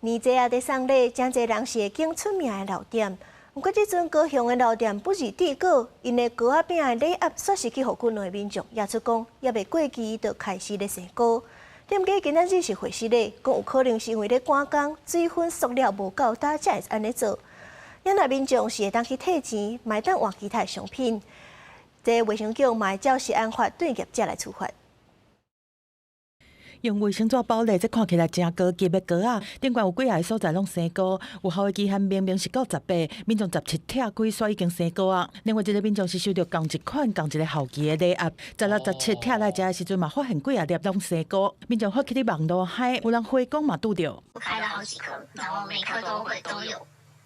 年節仔佇送禮，誠濟人是會揀出名的老店。毋過這陣高雄的老店不二致果，𪜶的糕仔餅的禮盒煞是去予幾兩个民眾，也出講猶未過期就開始咧生膏。店家今仔日是回釋咧，講有可能是因為咧趕工，水分塑料無夠焦才會按呢做。若民眾是會當去退錢，嘛會當換其他商品。這衛生局嘛會照食安法對業者來處罰。用衛生紙包咧，這看起來誠高級的糕仔，頂懸有幾仔个所在攏生膏，有效的期限明明是到18，民眾17拆開煞已經生膏啊。另外一个民眾是收著仝一款仝一个效期的禮盒，16、17拆來食的時陣嘛，發現幾仔粒攏生膏。民眾發起佇網路海，有人回講嘛拄著。我開了好幾顆，然後每顆都會都有，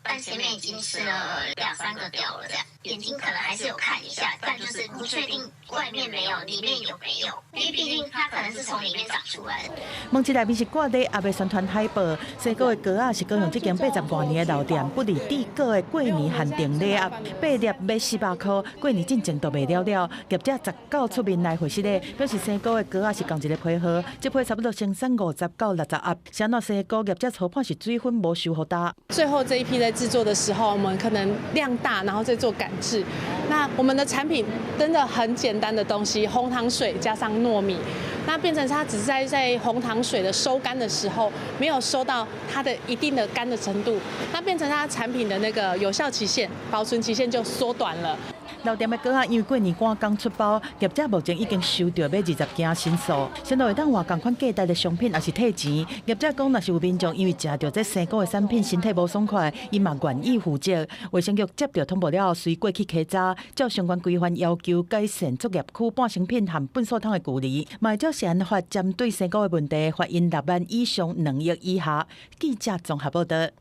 但前面已經吃了兩三個掉了，這樣眼睛可能還是有看一下，但就是不確定外面沒有，裡面有沒有，因為畢竟它可能是從裡面長出來的。網誌內面是掛禮盒的宣傳海報，生膏的糕仔是高雄這間80外年的老店不二致果的過年限定禮盒，八粒欲400箍，過年進前就賣了了。業者19出面來回釋咧，表示生膏的糕仔是仝一个批號，這批差不多生產50到60盒。啥物生膏業者初判是水分無收予焦。最後這一批在製作的時候，我們可能量大，然後再做趕製。那我們的產品真的很簡單的東西，紅糖水加上糯米，那變成它只是在紅糖水的收乾的時候，沒有收到它的一定的乾的程度，那變成它產品的那個有效期限、保存期限就縮短了。老店的糕仔因為過年趕工出包，業者目前已經收著欲20件申訴，先會當換仝款價值的商品，抑是退錢。業者講，若是有民眾因為食著這生膏的產品，身體無爽快，伊嘛願意負責。衛生局接著通報了後，隨過去稽查，照相關規範要求改善作業區半成品和糞掃桶的距離，嘛會照食安法針對生膏的問題，罰𪜶6萬以上2億以下。記者綜合報道。